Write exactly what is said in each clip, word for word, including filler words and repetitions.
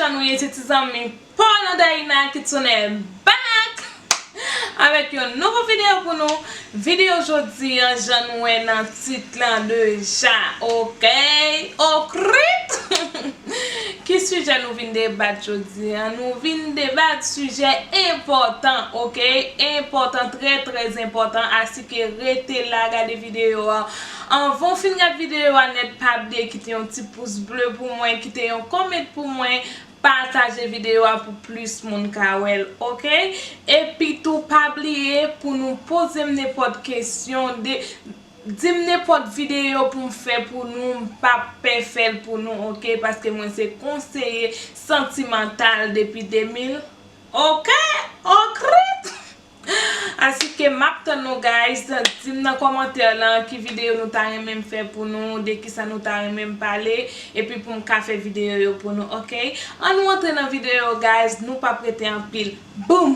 Nou ye, se ti zanmi Paul Andaina ki tounen back avèk yon nouvo videyo pou nou. Videyo jodi an, jan nou wè nan tit lan deja, oke? Okrit! Ki sijè nou vin debat jodi an? Nou vin debat sijè enpòtan, oke? Enpòtan, trè, trè enpòtan. Asike rete la, gade videyo a. Anvan w fin gad videyo a nèt, pa bliye kite yon ti pous ble pou mwen, kite yon kòmant pou mwen, pataje videyo a pou plis moun ka wè l, oke? Epi tou, pa bliye pou nou poze m nenpòt kesyon, de, di m nenpòt videyo pou m fè pou nou, m p ap pè fè l pou nou, oke? Paske mwen se konseye santimantal depi de mil, oke? Okrit! Asike m ap tann nou, guys. Di m nan kòmantè lan ki videyo nou ta renmen m fè pou nou, de kisa nou ta renmen m pale, epi pou m ka fè videyo yo pou nou, oke? Ann nou antre nan videyo, guys, nou p ap rete anpil. Boom!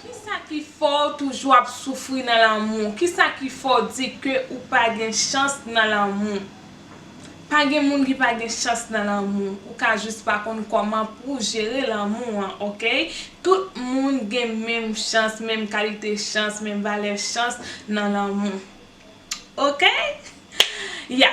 Kisa ki fè w toujou ap soufri nan lanmou? Kisa ki fè w di ke ou pa gen chans nan lanmou? Pa gen moun ki pa gen chans nan lanmou. Ou ka jis pa konn kòman pou w jere lanmou an, oke? Tout moun gen menm chans, menm kalite chans, menm valè chans nan lanmou. Oke? Ya.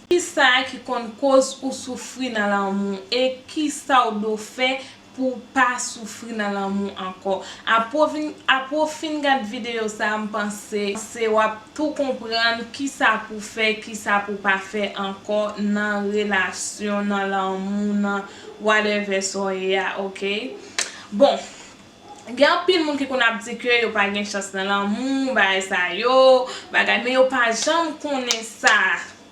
Kisa ki konn koz ou soufri nan lanmou? E kisa w dwe fè pou w pa soufri nan lanmou ankò? Apre w vin, apre w fin gad videyo sa a, m panse se w ap tou konprann kisa pou w fè, kisa pou w pa fè ankò nan relasyon, nan lanmou, nan whatever sa w ye a, oke? Bon, gen anpil moun ki konn ap di ke yo pa gen chans nan lanmou, bagay sa yo, bagay, men yo pa janm konnen sa.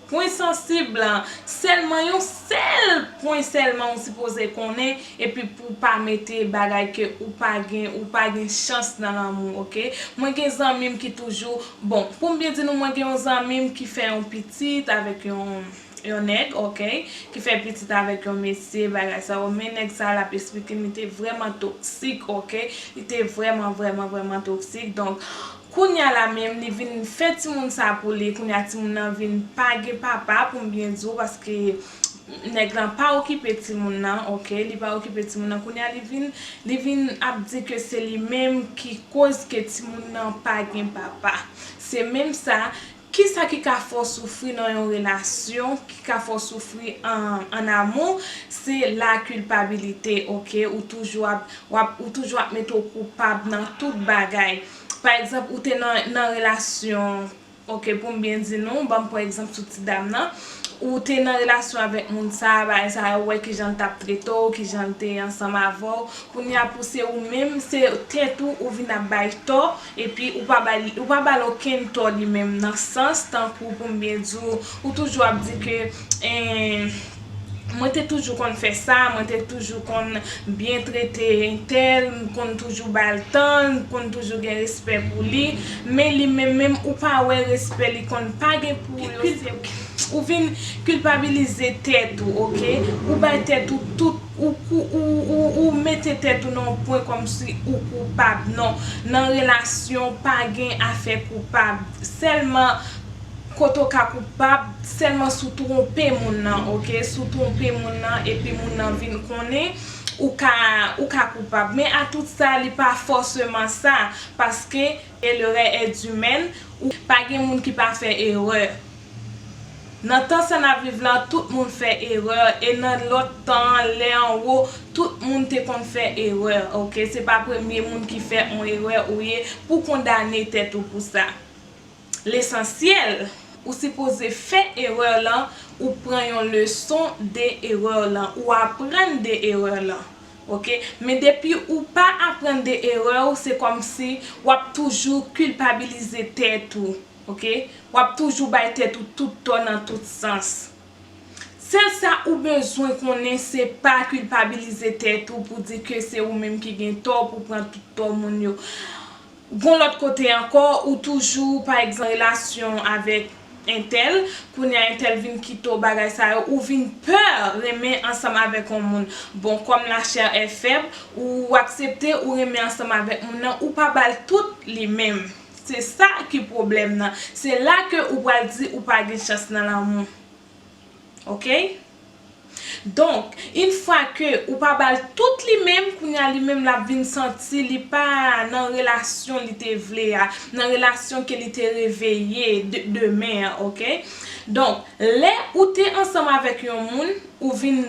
Pwen sansib lan, sèlman yon sèl pwen sèlman ou sipoze konnen, epi pou w pa mete bagay ke ou pa gen, ou pa gen chans nan lanmou, oke? Mwen gen zanmi m ki toujou, bon, pou m byen di nou, mwen gen yon zanmi m ki fè yon pitit avèk yon, yon nèg, oke? Ki fè pitit avèk yon mesye, bagay sa yo, men nèg sa l ap esplike m, li te vrèman toksik, oke? Li te vrèman, vrèman, vrèman toksik. Donk, kounye a la menm, li vin fè timoun sa pou li. Kounye a timoun nan vin pa gen papa, pou m byen di w, paske nèg lan pa okipe timoun nan, oke? Li pa okipe timoun nan. Kounye a li vin, li vin ap di ke se li menm ki koz ke timoun nan pa gen papa. Se menm sa, kisa ki ka fè w soufri nan yon relasyon, ki ka fè w soufri an, an amou, se la kilpabilite, oke? Ou toujou ap, w ap, ou toujou ap mete w koupab nan tout bagay. Pa egzanp, ou te nan, nan relasyon, oke, pou m byen di nou, ban m pran egzanp sou ti dam nan. Ou te nan relasyon avèk moun sa, bagay sa, ou wè kijan l t ap trete w, kijan l te ansanm avè w. Kounye a pou se ou menm, se tèt ou, ou vin ap bay tò, epi ou pa ba li, ou pa ba l okenn tò li menm, nan sans, tankou pou m byen di w, ou toujou ap di ke, eh, mwen te toujou konn fè sa, mwen te toujou konn byen trete entèl, m konn toujou ba l tan l, m konn toujou gen respè pou li, men li menm menm, ou pa wè respè li konn pa gen pou yo, se, ou vin kilpabilize tèt ou, oke? Ou bay tèt ou tout, ou, ou, ou, ou, ou mete tèt ou nan yon pwen kòmsi ou koupab. Non, nan relasyon, pa gen afè koupab. Sèlman, kote w ka koupab, sèlman si w twonpe moun nan, oke? Si w twonpe moun nan, epi moun nan vin konnen, ou ka, ou ka koupab. Men a tout sa, li pa fòseman sa, paske, et l'erreur est humaine, ou pa gen moun ki pa fè erè. Nan tan sa n ap viv la, tout moun fè erè, e nan lòt tan an, lè anwo, tout moun te konn fè erè, oke? Se pa premye moun ki fè yon erè ou ye pou kondane tèt ou pou sa. Lesansyèl, ou sipoze fè erè lan, ou pran yon leson de erè lan, ou aprann de erè lan, oke? Men depi ou pa aprann de erè w, se kòmsi w ap toujou kilpabilize tèt ou, oke? W ap toujou bay tèt ou tout tò nan tout sans. Sèl sa ou bezwen konnen, se pa kilpabilize tèt ou pou di ke se ou menm ki gen tò pou pran tout tò moun yo. Gon lòt kote ankò, ou toujou, pa egzanp, relasyon avèk entèl, kounye a entèl vin kite w, bagay sa yo, ou vin pè renmen ansanm avèk yon moun. Bon, comme la chair est faible, ou aksepte ou renmen ansanm avèk moun nan, ou pa ba l tout li menm. Se sa ki pwoblèm nan. Se la ke ou pral di ou pa gen chans nan lanmou. Oke? Donk, yon fwa ke ou pa ba l tout li menm, kounye a li menm l ap vin santi li pa nan relasyon li te vle a, nan relasyon ke li te reve ye de, demen an, oke? Donk, lè ou te ansanm avèk yon moun, ou vin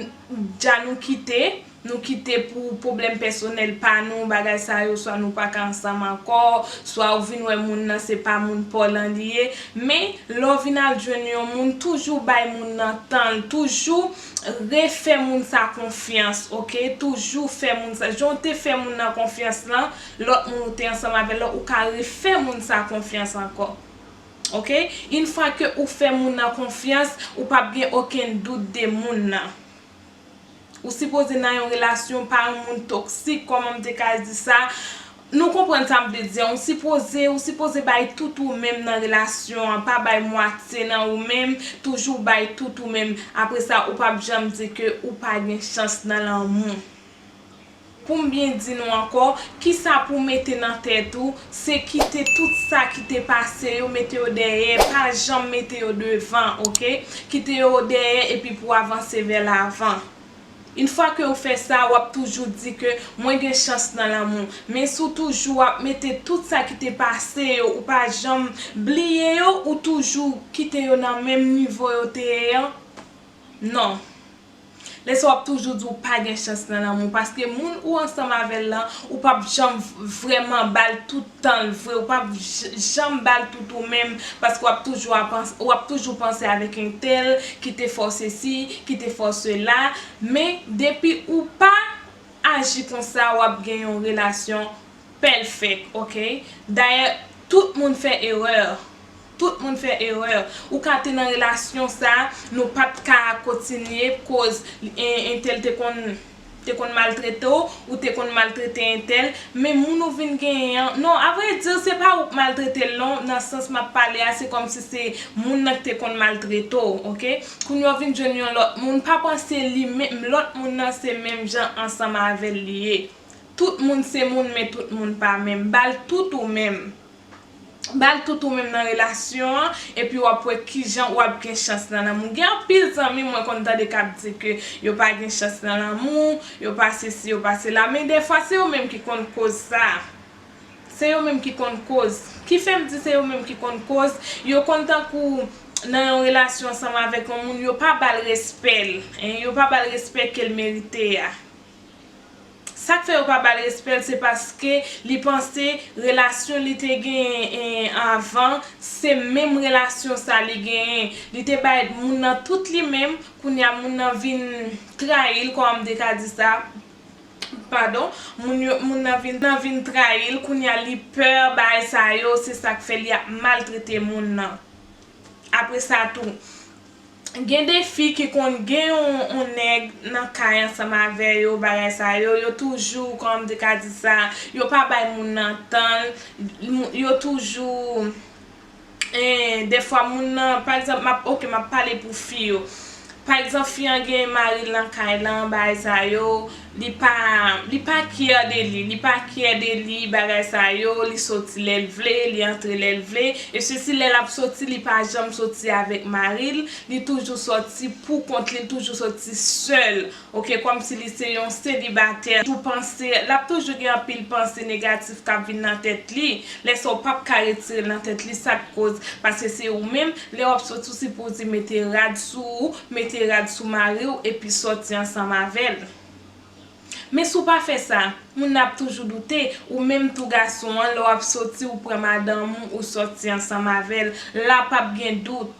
dja nou kite, nou kite pou pwoblèm pèsonèl pa nou, bagay sa yo, swa nou pa ka ansanm ankò, swa ou vin wè moun nan se pa moun pa w lan li ye. Men, lè w vin al jwenn yon moun, toujou bay moun nan tan l, toujou refè moun sa konfyans, oke? Toujou fè moun sa, jan w te fè moun nan konfyans lan, lòt moun ou te ansanm avè l lan, ou ka refè moun sa konfyans ankò. Oke? Yon fwa ke ou fè moun nan konfyans, ou p ap gen okenn dout de moun nan. Ou sipoze nan yon relasyon, pa yon moun toksik, kòman m te ka di sa? Nou konprann sa m vle di an. Ou sipoze, ou sipoze bay tout ou menm nan relasyon an, pa bay mwatye nan ou menm, toujou bay tout ou menm. Apre sa, ou p ap janm di ke ou pa gen chans nan lanmou. Pou m byen di nou ankò, kisa pou w mete nan tèt ou, se kite tout sa ki te pase yo, mete yo dèyè, pa janm mete yo devan, oke? Kite yo dèyè epi pou w avanse vè lavan. Yon fwa ke w fè sa, w ap toujou di ke mwen gen chans nan lanmou. Men si w toujou ap mete tout sa ki te pase yo, ou pa janm bliye yo, ou toujou kite yo nan menm nivo yo te ye an, non. Lè sa w ap toujou di w pa gen chans nan lanmou, paske moun ou ansanm avè l lan, ou p ap janm vrèman ba l tout tan l vre, ou p ap j- janm ba l tout ou menm, paske w ap toujou a pans- w ap toujou panse avèk entèl ki te fè w sesi, ki te fè w sela, men depi ou pa aji konsa, w ap gen yon relasyon pèfèk, oke? Dayè, tout moun fè erè. Tout moun fè erè. Ou ka te nan relasyon sa, nou pa t ka kontinye koz en- entèl te konn te konn maltrete w, ou te konn maltrete entèl, men moun ou vin genyen an, non, avrèdi, se pa ou k maltrete l non, nan sans m ap pale a, se kòmsi se moun nan k te konn maltrete w, oke? Kounye a w vin jwenn yon lòt moun, pa panse li menm, lòt moun nan se menm jan ansanm avè l li ye. Tout moun se moun, men tout moun pa menm. Ba l tout ou menm. Ba l tout ou menm nan relasyon an, epi w ap wè kijan w ap gen chans nan lanmou. Gen anpil zanmi mwen konn tande k ap di ke yo pa gen chans nan lanmou, yo pa sesi, yo pa sela, men dèfwa se yo menm ki konn koz sa. Se yo menm ki konn koz. Ki fè m di se yo menm ki konn koz? Yo konn tankou nan yon relasyon ansanm avèk yon moun, yo pa ba l respè l, en, yo pa ba l respè ke l merite a. Sa k fè yo pa ba l respè l, se paske li panse relasyon li te genyen, en, avan, se menm relasyon sa li genyen. Li te bay moun nan tout li menm, kounye a moun nan vin trayi l, kòman m te ka di sa? Padon, moun yo, moun nan vin, nan vin trayi l, kounye a li pè bagay sa yo, se sa k fè li ap maltrete moun nan. Apre sa tou, gen de fi ki konn gen yon, yon nèg nan kay ansanm avè yo, bagay sa yo, yo toujou, kòman m te ka di sa, yo pa bay moun nan tan l, yo toujou, en, dèfwa moun nan, pa egzanp, m ap, oke, m ap pale pou fi yo. Pa egzanp, fi an gen mari l nan kay lan, bagay sa yo, li pa, li pa kyè de li, li pa kyè de li, bagay sa yo, li soti lè l vle, li antre lè l vle, e sesi lè l ap soti, li pa janm soti avèk mari l, li toujou soti pou kont li, li toujou soti sèl, oke, kòmsi li se yon selibatè. Tou panse, l ap toujou gen anpil panse negatif k ap vin nan tèt li, lè sa w p ap ka retire l nan tèt li, sa k koz, paske se ou menm, lè w ap soti, ou sipoze mete rad sou ou, mete rad sou mari w, epi sòti ansanm avè l. Men si w pa fè sa, moun nan ap toujou doute, ou menm tou gason an, lè w ap soti, ou pran madanm ou, ou sòti ansanm avè l, la p ap gen dout,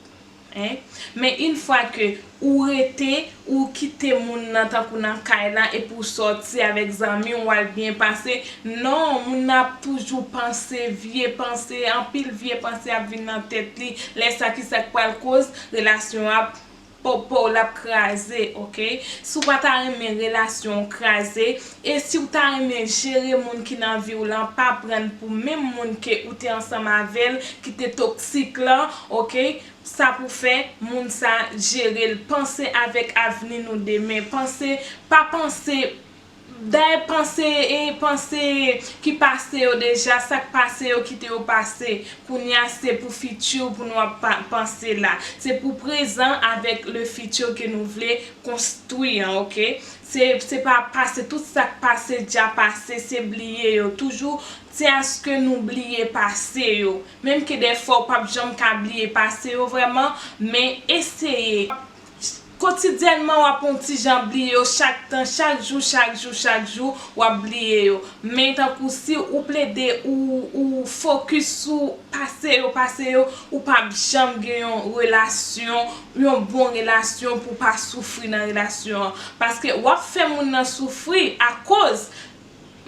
en. Men yon fwa ke ou rete, ou kite moun nan tankou nan kay lan, epi w sòti avèk zanmi w, w al byen pase, non, moun nan ap toujou panse, vye panse, anpil vye panse ap vin nan tèt li. Lè sa, kisa k pral koz? Relasyon ap popo, l ap kraze, oke? Si w pa ta renmen relasyon w kraze, e si w ta renmen jere moun ki nan vi w lan, pa pran l pou menm moun ke ou te ansanm avè l, ki te toksik lan, oke? Sa pou fè, moun sa jere l. Panse avèk avni nou demen. Panse, pa panse Dayè panse, e panse ki pase yo deja, sa k pase yo, kite yo pase. Kounye a se pou fiti pou nou ap pa- panse la. Se pou prezan avèk le futur ke nou vle konstwi an, oke? Se, se pa pase, tout sa k pase, dja pase, se bliye yo. Toujou, se aske nou bliye pase yo. Menm ke dèfwa w p ap janm ka bliye pase yo vrèman, men eseye. Kotidyènman, w ap yon ti jan bliye yo chak tan, chak jou, chak jou, chak jou, w ap bliye yo. Men tankou si ou plede, ou, ou fokis sou pase yo, pase yo, ou p ap janm gen yon relasyon, yon bon relasyon pou w pa soufri nan relasyon an. Paske w ap fè moun nan soufri akoz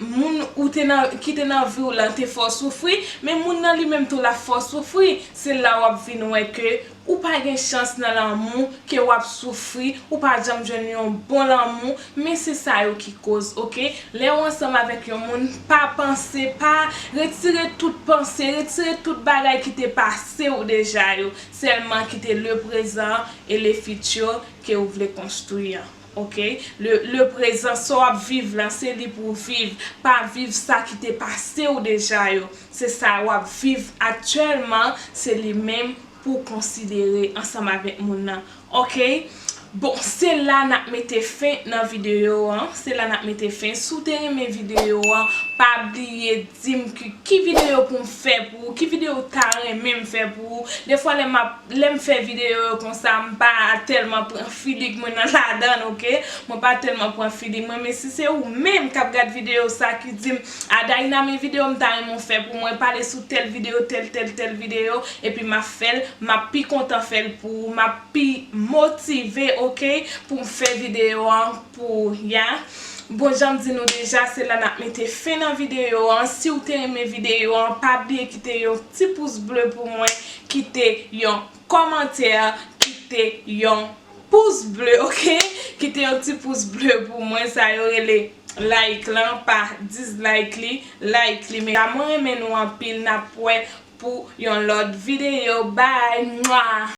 moun ou te nan, ki te nan vi w lan te fè w soufri, men moun nan li menm tou l ap fè w soufri. Se la w ap vin wè ke ou pa gen chans nan lanmou, ke w ap soufri, ou pa janm jwenn yon bon lanmou, men se sa yo ki koz, oke? Lè w ansanm avèk yon moun, pa panse, pa retire tout panse, retire tout bagay ki te pase w deja yo. Sèlman kite le prezan e le futur ke w vle konstwi an. Oke? Le, le prezan, sa w ap viv lan, se li pou w viv. Pa viv sa ki te pase w deja yo. Se sa w ap viv aktyèlman, se li menm pou w konsidere ansanm avèk moun nan. Oke? Bon, se la n ap mete fen nan videyo an. Se la n ap mete fen. Si w te renmen videyo an, pa bliye di m ki, ki videyo pou m fè pou ou, ki videyo w ta renmen m fè pou ou. Defwa, lè m ap, lè m fè videyo yo konsa, m pa tèlman pran feeling mwen nan ladan, oke? Mwen pa tèlman pran feeling mwen, men si se ou menm k ap gad videyo sa ki di m, "A Daïna, men videyo m ta renmen w fè pou mwen, pale sou tèl videyo, tèl, tèl, tèl videyo," epi m ap fè l, m ap pi kontan fè l pou ou, m ap pi motive, oke, pou m fè videyo an pou ou, ya. Bon, jan m di nou deja, se la n ap mete fen nan videyo an. Si w te renmen videyo an, pa bliye kite yon ti pous ble pou mwen, kite yon kòmantè, kite yon pous ble, oke? Kite yon ti pous ble pou mwen, sa yo rele like lan, pa dislike li, like li. Men mwen renmen nou anpil, n ap wè pou yon lòt videyo. Bye! Mwa!